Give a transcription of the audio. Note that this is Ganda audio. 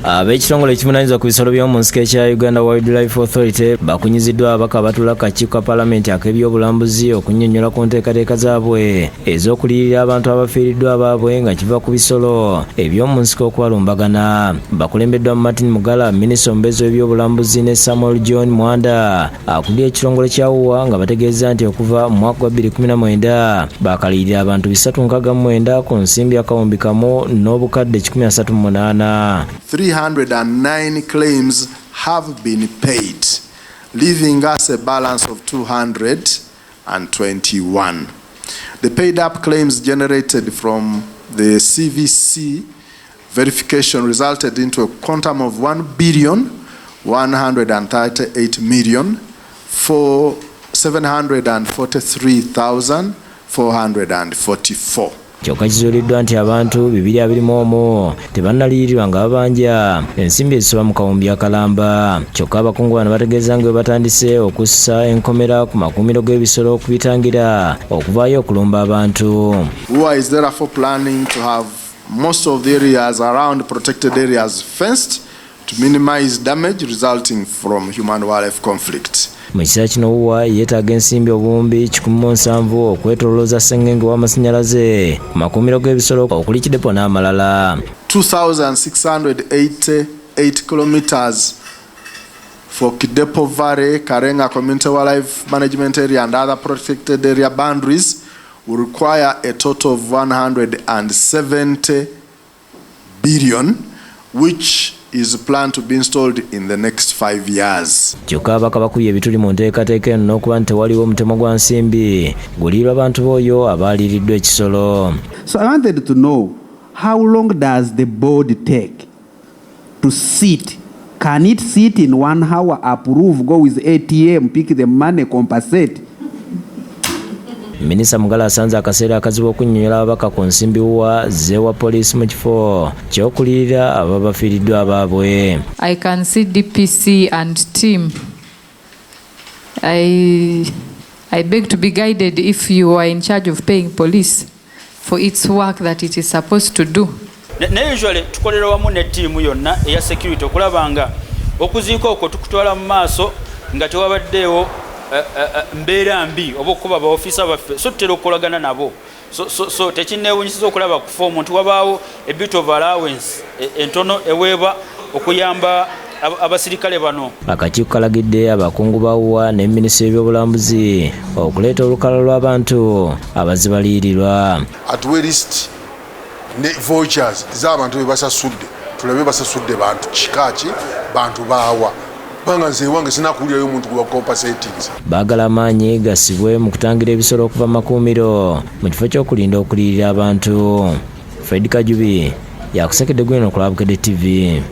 Ab'ekitongole ekivunaanyizibwa ku bisolo by'omu nsiko ekya Uganda Wildlife Authority bakunyiziddwa ababaka abatuula ku kakiiko ka palamenti ak'ebyobulambuzi okunnyonnyola ku nteekateeka zaabwe ez'okuliyirira abantu abafiiriddwa abaabwe nga kiva ku bisolo eby'omu nsiko okubalumbagana. Bakulembeddwa Martin Mugala, minisita omubeezi w'ebyobulambuzi ne Samuel John Mwanda akulira ekitongole kya UWA nga bategeeza nti okuva mu mwaka gwa 2019 baakaliyirira abantu 369 ku nsimbi 1,138. 309 claims have been paid, leaving us a balance of 221. The paid up claims generated from the CVC verification resulted into a quantum of 1 billion 138 million for 743,444. Kyokka kizuuliddwa nti abantu 221 tebannaliyirirwa nga babanja ensimbi ezisoba mu kawumbi akalamba. Kyokka abakungu bano bategeeza nga bwe batandise okussa enkomera ku makuumiro g'ebisolo okubitangira okuvaayo okulumba abantu. UWA is therefore planning to have most of the areas around protected areas fenced to minimize damage resulting from human wildlife conflict. Mu kiseera kino UWA yeetaaga ensimbi 170,000 okwetoolooza ssengenge w'amasannyalaze ku makuumiro g'ebisolo okuli Kidepo n'amalala. 2,688 kilometers for Kidepo Valley, Karenga Community Wildlife Management Area and other protected area boundaries will require a total of 170 billion, which is planned to be installed in the next 5 years. Kyokka ababaka bakubye ebituli mu nteekateeka eno n'okuba nti tewaliwo mutemwa gwa nsimbi guliirwa bantu b'oyo abaaliiriddwa ekisolo. So I wanted to know, how long does the board take to sit? Can it sit in one hour, approve, go with ATM, pick the money, compensate? Minisita Mugala asanze akaseera akazibu okunnyonnyola ababaka ku nsimbi UWA z'ewa poliisi mu kifo ky'okuliyirira ababa bafiiriddwa abaabwe. I can see DPC and team. I beg to be guided if you are in charge of paying police for its work that it is supposed to do. Naye usually tukolera wamu ne ttiimu yonna eya security okulaba nga okuziika okwo tukutwala mu maaso nga tewabaddeewo mbeera mbi oba okuba baofiisa baffe, so tutera okukolagana nabo. So tekinneewunyisiza okulaba ku foomu nti wabaawo a bit of allowance entono eweebwa okuyamba abasirikale bano. Akakiiko kalagidde abakungu ba UWA ne minisitule y'ebyobulambuzi okuleeta olukalala lw'abantu abazibaliyirirwa. Atuwe list ne vouchers z'abantu be basasudde, tulabe basasudde bantu kika ki, bantu baawa, kubanga nze ewange sinakuwulirayo omuntu gwe bacompensatinze. Baagala amaanyi gasibwe mu kutangira ebisolo okuva mu makuumiro mu kifo ky'okulinda okuliyirira abantu. Fred Kajubi yakusekedde gweno ku Bukedde TV.